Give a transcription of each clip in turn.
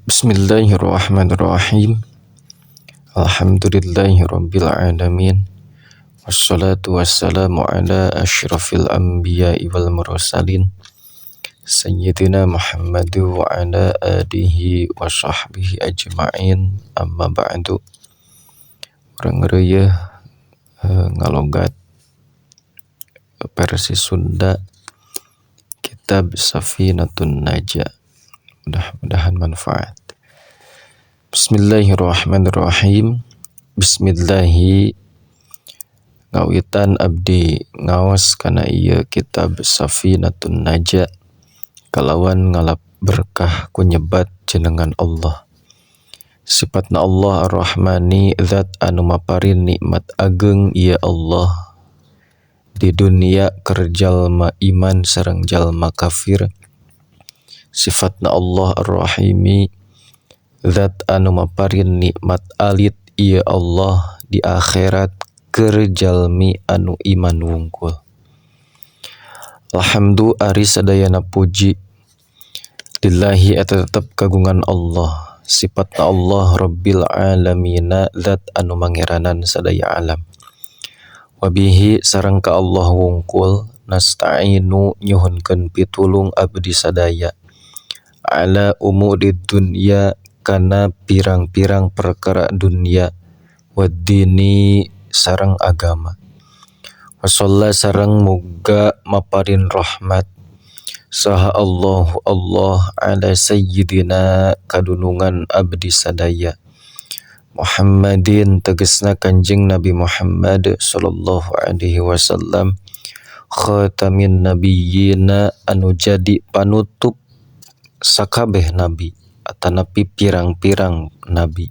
Bismillahirrahmanirrahim. Alhamdulillahirabbil alamin. Wassalatu wassalamu ala asyrafil anbiya'i wal mursalin. Sayyidina Muhammad wa ala alihi wa sahbihi ajma'in. Amma ba'du. Urang reuyeah ngalogat versi Sunda kitab Safinatun Najah. Mudah-mudahan manfaat. Bismillahirrahmanirrahim. Bismillahi ngawitan abdi ngaos kana ieu kitab Safinatun Najah kalawan ngalap berkah ku nyebat jenengan Allah. Sifatna Allah Ar-Rahmani zat anu maparin nikmat ageng ieu Allah di dunia keur jalma iman sareng jalma kafir. Sifatna Allah Ar-Rahimi zat anu maparin nikmat alit ieu Allah di akhirat keur jalmi anu iman wungkul. Alhamdu ari sadayana puji lillahi eta tetep kagungan Allah. Sifatna Allah Rabbil alamina zat anu mangeranan sadaya alam. Wabihi sareng ka Allah wungkul nasta'inu nyuhunkeun pitulung abdi sadaya ala umurid dunya kana pirang-pirang perkara dunya waddini sareng agama. Wasalla sareng muga maparin rahmat saha Allahu Allah ala sayyidina kadunungan abdi sadaya Muhammadin tegesna Kanjeng Nabi Muhammad sallallahu alaihi wasallam khatamin nabiyyina anu jadi panutup sakabeh nabi atanapi pirang-pirang nabi.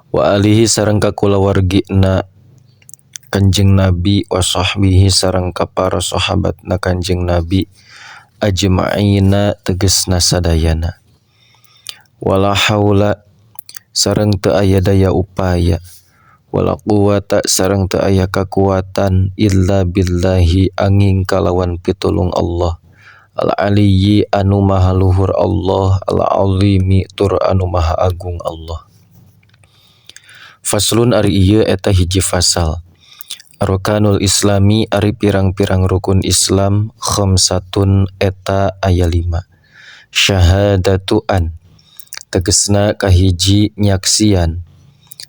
Wa alihi sareng ka kulawargina Kanjeng Nabi wa sahbihi sareng ka para sahabatna Kanjeng Nabi ajma'ina tegesna sadayana. Wala haula sareng teu aya daya upaya wala quwata sareng teu aya kakuatan illa billahi angin kalawan pitulung Allah al-aliyyi anu maha luhur Allah al-azimi tur anu maha agung Allah. Faslun ari ieu eta hiji fasal. Arkanul Islami ari pirang-pirang rukun Islam khamsatun eta aya 5. Syahadatu an tegesna kahiji nyaksian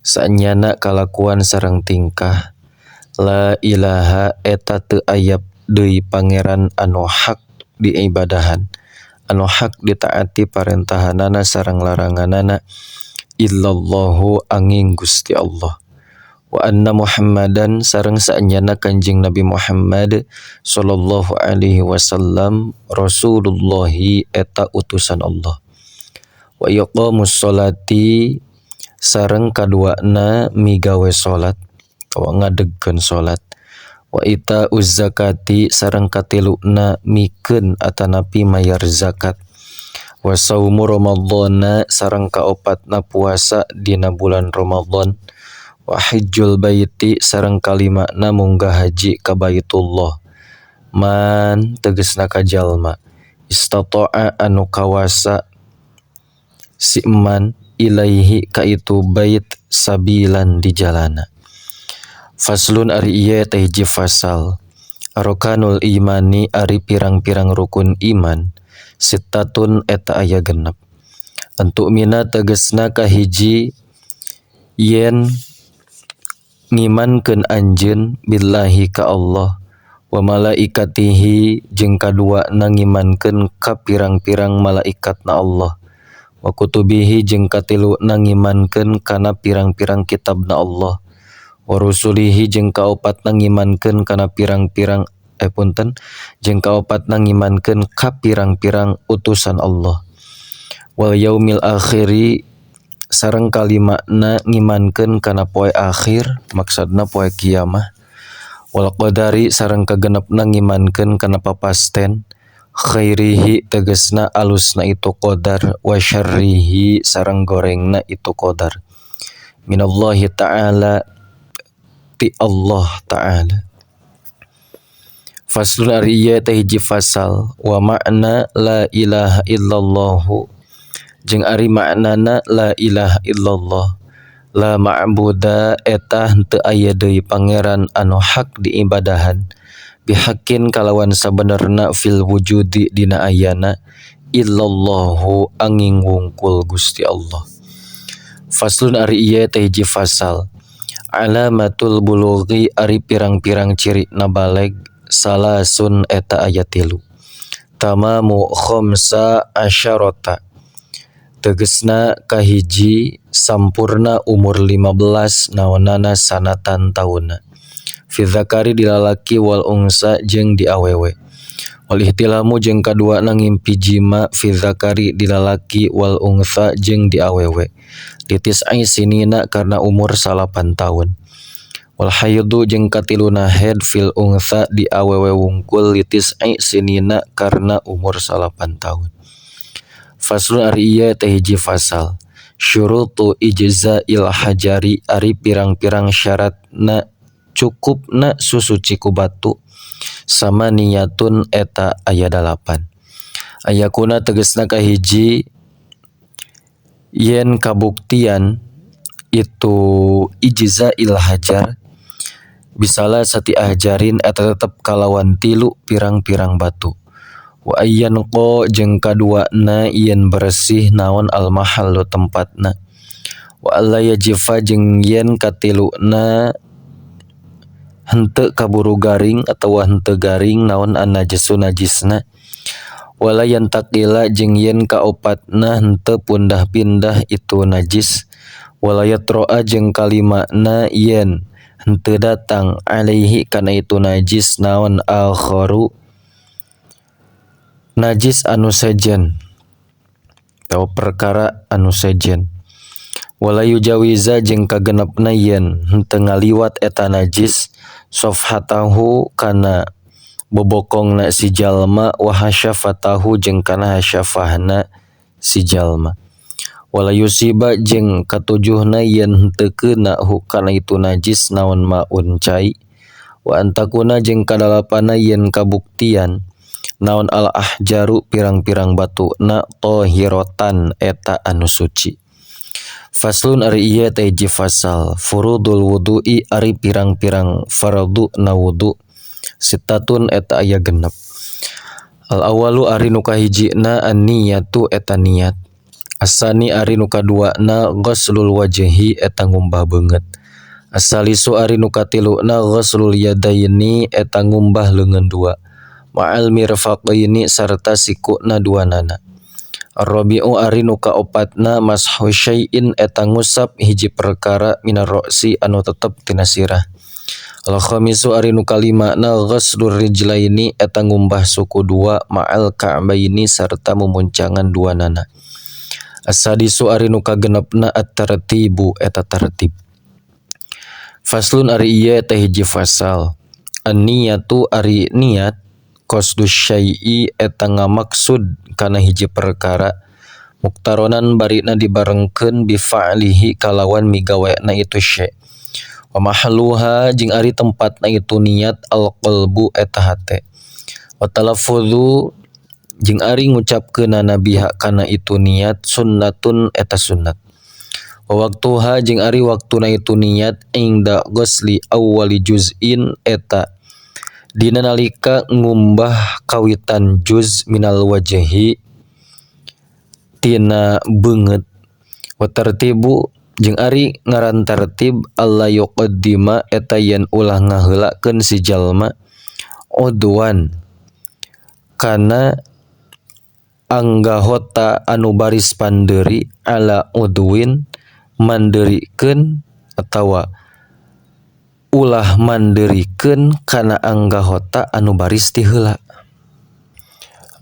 saenyana kalakuan sareng tingkah la ilaha eta teu aya deui pangeran anu hak diibadahan anu hak ditaati parentahanana sareng laranganana illallahu angin Gusti Allah. Wa anna Muhammadan sareng saenyana Kanjeng Nabi Muhammad sallallahu alaihi wasallam Rasulullahi eta utusan Allah. Wa iqamus sholati sareng kaduana migawe salat atawa ngadegkeun salat. Wa itauz zakati sareng katiluna mikeun atanapi mayar zakat. Wa saumu ramadhana sareng kaopatna puasa dina bulan Ramadan. Wa hajjul baiti sareng kalimana munggah haji ka Baitullah. Man tegesna ka jalma istata'a anu kawasa si man ilaihi ka itu bait sabilan di jalana. Faslun ari ieu teh hiji fasal. Arkanul imani ari pirang-pirang rukun iman sittatun eta aya 6. Antuk mina tegesna kahiji yen ngimankeun anjeun billahi ka Allah wa malaikatihi jeung kaduana ngimankeun ka pirang-pirang malaikatna Allah wa kutubihi jeung katiluna ngimankeun kana pirang-pirang kitabna Allah wa rusulihi jeung kaopatna ngimankeun kana pirang-pirang punten jeung kaopatna ngimankeun ka pirang-pirang utusan Allah wal yaumil akhiri sareng kalimana ngimankeun kana poe akhir maksudna poe kiamah wal qadari sareng kagenepna ngimankeun kana papasten khairihi tegesna alusna itu qadar wa syarrihi sareng gorengna itu qadar minallahi ta'ala ti Allah ta'ala. Faslun ari ieu teh hiji fasal. Wa makna la ilaha illallahu Jeung ari maknana la ilaha illallah la ma'buda eta henteu aya deui pangeran anu hak diibadahan bihaqqin kalawan sabenerna fil wujudi dina ayana illallahu angin wungkul Gusti Allah. Faslun ari ieu teh hiji fasal. Alamatul bulughi ari pirang-pirang ciri na baleg salasun eta aya 3. Tamamu khamsa asyarata tegesna kahiji sampurna umur 15 naonana sanatan taunna. Fi dzakari dilalaki wal unsa jeung di awewe. Wal ihtilamu jeung kaduana ngimpi jima fi dzakari dilalaki wal unsa jeung di awewe. Litis'i sinina karena umur 9 tahun. Wal haidhu jeung katiluna haid fil unsa di awewe wungkul litis'i sinina karena umur 9 tahun. Faslun ari ieu teh hiji fasal. Syurutu ijza'il hajari ari pirang-pirang syaratna cukupna susuci ku batu sama niyatun eta aya 8. Ayakuna tegesna kahiji yen kabuktian itu ijza'il hajar bisalah sati ahjarin eta tetep kalawan 3 pirang-pirang batu. Wa ayyanqa jeung kaduana yen bersih naon almahallu tempatna. Wa alla yajifa jeung yen katiluna henteu kaburu garing atawa henteu garing naon annajisu najisna. Wala yantaqila jeung yen kaopatna henteu pundah-pindah itu najis. Wala yatro'a jeung kalimana yen henteu datang alaihi kana itu najis naon akharu najis anu sejen atau perkara anu sejen. Wala yujawiza jeung kagenepna yen henteu ngaliwat eta najis sofhatahu kana bobokongna si jalma wa hasyafatahu jeung kana hasyafahna si jalma. Wala yusiba jeung katujuhna yen henteu keuna hu kana itu najis naon maun cai. Wa antakuna jeung kadalapana yen kabuktian naon al ahjaru pirang-pirang batu na tohirotan eta anu suci. Faslun ari ieu teh hiji fasal. Furudul wudu'i ari pirang-pirang fardu na wudu sitatun eta aya 6. Al awalu ari nu kahijina an-niyatu eta niat. Asani ari nu kaduana ghuslul wajhi eta ngumbah beungeut. Asalisu ari nu katiluna ghuslul yadaini eta ngumbah leungeun dua. Ma'al mirfaqaini sarta sikuna duanana. Ar-rabi'u ari nu kaopatna mashu syai'in eta ngusap hiji perkara minar ra'si anu tetep tina sirah. Al-khamisu ari nu kalimana ghuslur rijlaini eta ngumbah suku dua ma'al ka'baini sarta mumuncangan duanana. As-sadisu ari nu kagenepna at-tartibu eta tartib. Faslun ari ieu teh hiji fasal. An-niyatu ari niat qasdu syai'i eta ngamaksud kana hiji perkara muktaronan barina dibarengkeun bi fa'lihi kalawan migawena itu syai'. Wa mahalluha jeung ari tempatna itu niat alqalbu eta hate. Wa talaffuzu jeung ari ngucapkeunana biha kana itu niat sunnatun eta sunnat. Wa waktuha jeung ari waktuna itu niat inda ghusli awwali juz'in eta dina nalika ngumbah kawitan juz minal wajhi tina beungeut. Wa tartibu jeung ari ngaran tartib alla yuqaddima eta yen ulah ngaheulakeun si jalma udwan kana anggahota anu baris pandeuri ala udwin mandeurikeun atawa ulah mandeurikeun kana anggahota anu baris ti heula.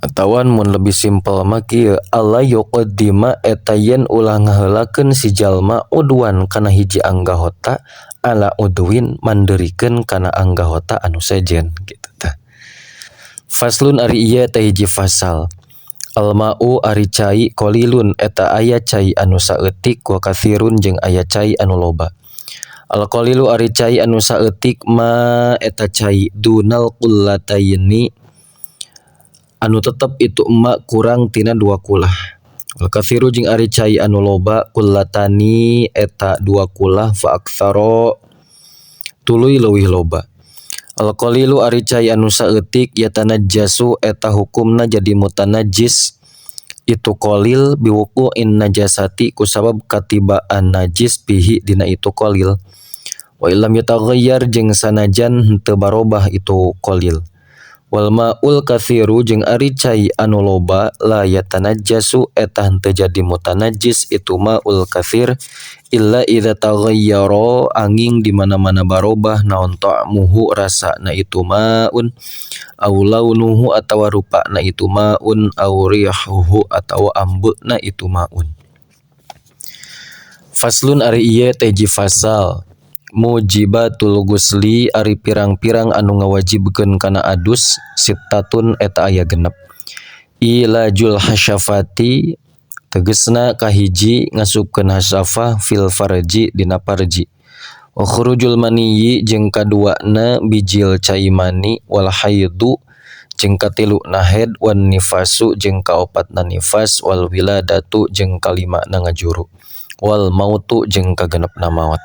Atawa mun lebih simpel mah kieu alla yuqaddima eta yen ulah ngaheulakeun si jalma udwan kana hiji anggahota ala udwin mandeurikeun kana anggahota anu sejen gitu tah. Faslun ari ieu teh hiji fasal. Alma'u ari cai qalilun eta aya cai anu saeutik wa katsirun jeung aya cai anu loba. Al-qalilu ari cai anu saeutik ma eta cai dunal qullataini anu tetep itu emak kurang tina 2 kulah. Wal kathiru jeung ari cai anu loba kullatani eta dua kulah fa aktsara tuluy leuwih loba. Al qalilu ari cai anu saeutik yatanajjasu eta hukumna jadi mutanajjis itu qalil biwuqu'in najasati kusabab katibaan najis fihi dina itu qalil. Wa illam yataghayyar jeung sanajan henteu barobah itu qalil. Wal ma'ul kathiru jeung ari cai anu loba la yatanajjasu eta henteu jadi mutanajjis itu ma'ul kathir illa idza taghayyara angin di mana-mana barobah naon ta'muhu rasana itu ma'un aw launuhu atawa rupana itu ma'un aw rihuhu atawa ambeuna itu ma'un. Faslun ari ieu teh hiji fasal mujibatul ghusli ari pirang-pirang anu ngawajibkeun kana adus sittatun eta aya 6. Ilajul hasyafati tegesna kahiji ngasupkeun hasyafah fil farji dina farji. Wa khurujul maniyyi jeung kaduana bijil cai mani wal haidu jeung katiluna haid wan nifasu jeung kaopatna nifas wal wiladatu jeung kalimana ngajuru wal mautu jeung kagenepna maot.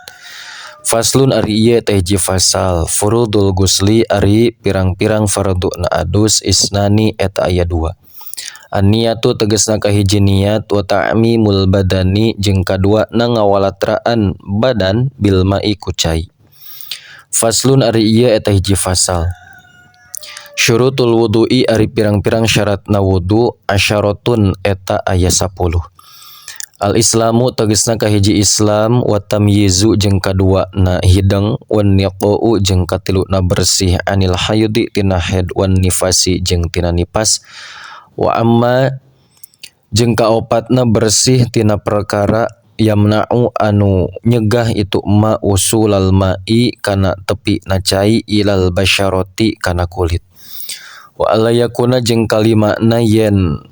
Faslun ari ieu teh hiji fasal furudul ghusli ari pirang-pirang farduna adus isnani eta aya 2. An-niyatu tegesna kahiji niat wa ta'mimul badani jeung kaduana ngawalatraan badan bil ma'i ku cai. Faslun ari ieu eta hiji fasal syurutul wudu'i ari pirang-pirang syaratna wudu asyaratun eta aya 10. Al-Islamu tegesna kahiji Islam wa tamyizu jeung kaduana hideng wan niqa'u jeung katiluna bersih anil haidi tina haid wan nifasi jeung tina nifas wa amma jeung kaopatna bersih tina perkara yamna'u anu nyegah itu ma usulal ma'i kana tepi na cai ilal basyarati kana kulit wa alla yakuna jeung kalimana yen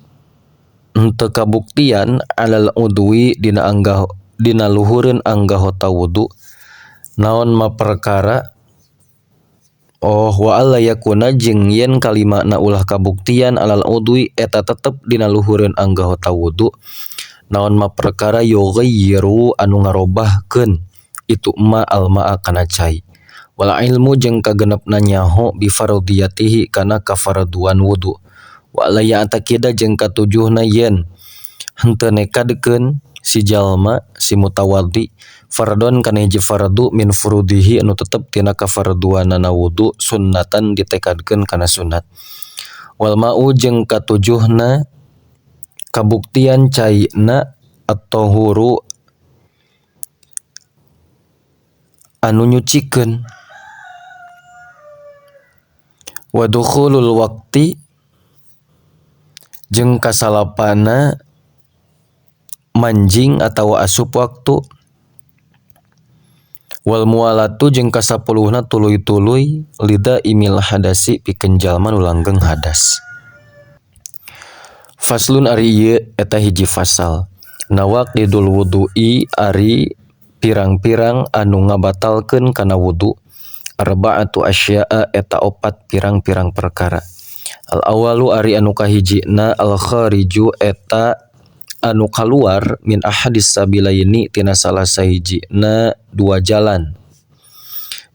henteu kabuktian alal udwi dina anggah dina luhureun anggahota wudu naon ma perkara oh wa alla yakuna jeung yen kalimana ulah kabuktian alal udwi eta tetep dina luhureun anggahota wudu naon ma perkara yughayyiru anu ngarobahkeun itu ma al ma'a kana cai wal ilmu jeung kagenepna nyaho bi fardiyatihi kana kafarduan wudu wa la ya'taqida jeung katujuhna yen henteu nekadkeun si jalma si mutawaddi fardon kana hiji fardu min furudihi anu tetep tina kafarduanana wudu sunnatan ditekadkeun kana sunat wal ma'u jeung katujuhna kabuktian caina at-tahuru anu nyucikeun wa dukhulul waqti jeung kasalapana manjing atawa asup waktu wal muwalatu jeung kasapuluhna tuluy-tuluy lida imil hadasi pikeun jalma nu langgeng hadas. Faslun ari ieu eta hiji fasal nawaqidul wudu'i ari pirang-pirang anu ngabatalkeun kana wudu arba'atu asya'a eta opat pirang-pirang perkara. Al awalu ari anu kahijina al khariju eta anu kaluar min ahadis sabilaini tina salah sahijina dua jalan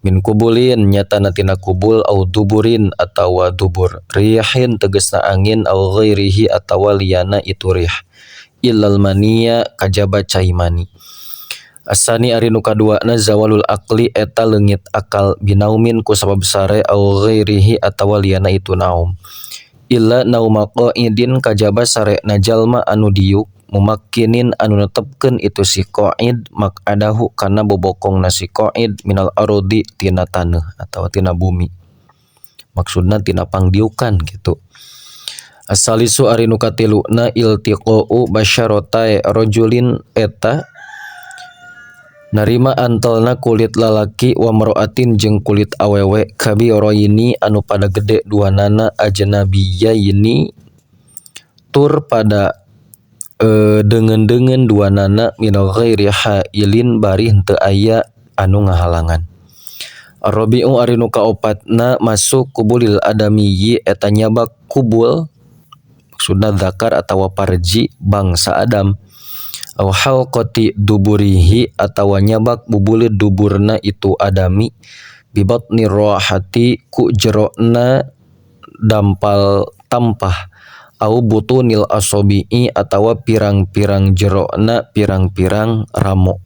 min kubulin nyatana tina kubul au duburin atawa dubur rihin tegesna angin au ghairihi atawa liyana itu rih illal maniya kajaba cai mani. Asani ari nu kaduana zawalul aqli eta leungit akal binaumin ku sabab sare au ghairihi atawa liyana itu naum illa nauma qa'idin kajaba sarena jalma anu diuk mumakkinin anu netepkeun itu si qa'id maq'adahu kana bobokongna si qa'id minal ardi tina taneuh atawa tina bumi maksudna tina pangdiukan gitu. Asalisu ari nu katiluna iltiqa'u basyaratai rajulin eta narima antelna kulit lalaki wa mar'atin jeung kulit awewe kabiraini anu pada gede duanana ajnabiyaini tur pada deungeun-deungeun duanana min ghairi hailin bari henteu aya anu ngahalangan. Ar-rabi'u ari nu kaopatna masuk kubulil adamiyyi eta nyabak kubul Maksudna zakar atawa parji bangsa Adam. Aw halqati duburihi atawa nyabak bubuleud duburna itu adami bibatni rohati ku jerona dampal tampah au butunil asobi'i atawa pirang-pirang jerona pirang-pirang ramo.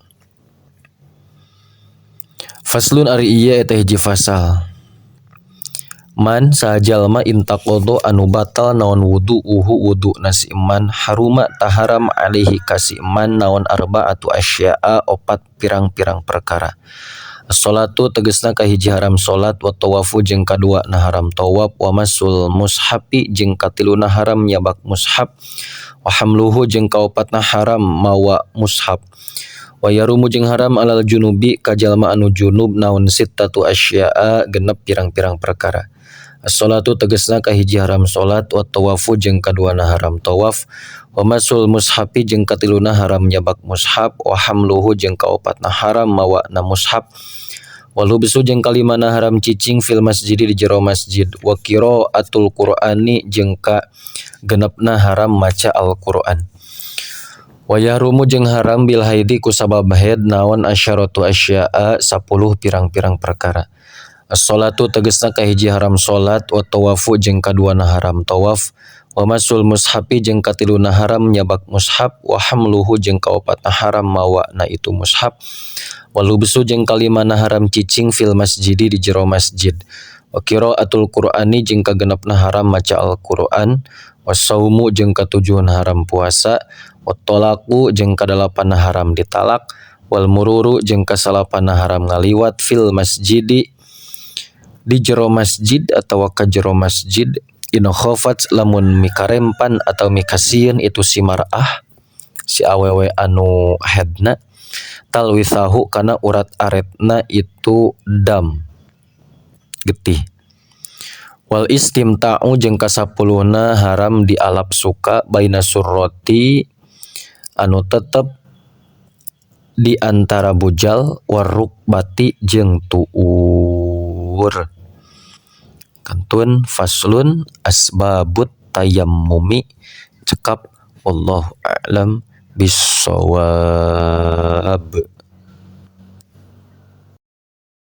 Faslun ari ieu eta hiji fasal. Man saha jalma intaqadha anu batal naon wudu'uhu wuduna si man haruma taharam alaihi ka si man naon arba'atu asya'a opat pirang-pirang perkara. As-sholatu tegesna kahiji haram salat wa tawafu jeung kadua na haram tawaf wa masul mushafi jeung katiluna haram nyabak mushaf wa hamluhu jeung kaopatna haram mawa mushaf wa yarumu jeung haram alal junubi ka jalma anu junub naon sittatu asya'a genep pirang-pirang perkara. As-sholatu tegesna kahiji haram salat wa tawafu jeung kaduana haram tawaf wa masul mushafi jeung katiluna haram nyabak mushaf wa hamluhu jeung kaopatna haram mawana mushaf wa lubsu jeung kalimana haram cicing fil masjidi di jero masjid wa qiraatul qur'ani jeung ka genepna haram maca Al-Qur'an. Wa yahrumu jeung haram bil haidi ku sabab haid naon asyaratu asya'a 10 pirang-pirang perkara. As-sholatu tegesna kahiji haram salat wa tawafu jeung kaduana haram tawaf wa masul mushafi jeung katiluna haram nyabak mushaf wa hamluhu jeung kaopatna haram mawana itu mushaf wa lubsu jeung kalimana haram cicing fil masjidi di jero masjid wa qiraatul qur'ani jeung kagenepna haram maca Al-Qur'an wa saumu jeung katujuhna haram puasa wa talaqu jeung kadalapanna haram ditalak wal mururu jeung kasalapanna haram ngaliwat fil masjidi di jero masjid atawa ka jero masjid in khafat lamun mikarempan atau mikasieun itu si mar'ah si awewe anu hedna talwisahu kana urat aretna itu dam getih wal istimta'u jeung kasapuluhna haram dialap suka baina surrati anu tetep di antara bujal warukbati jeung tuur. Kantun faslun asbabut tayammumi cekap wallahu a'lam bissawab.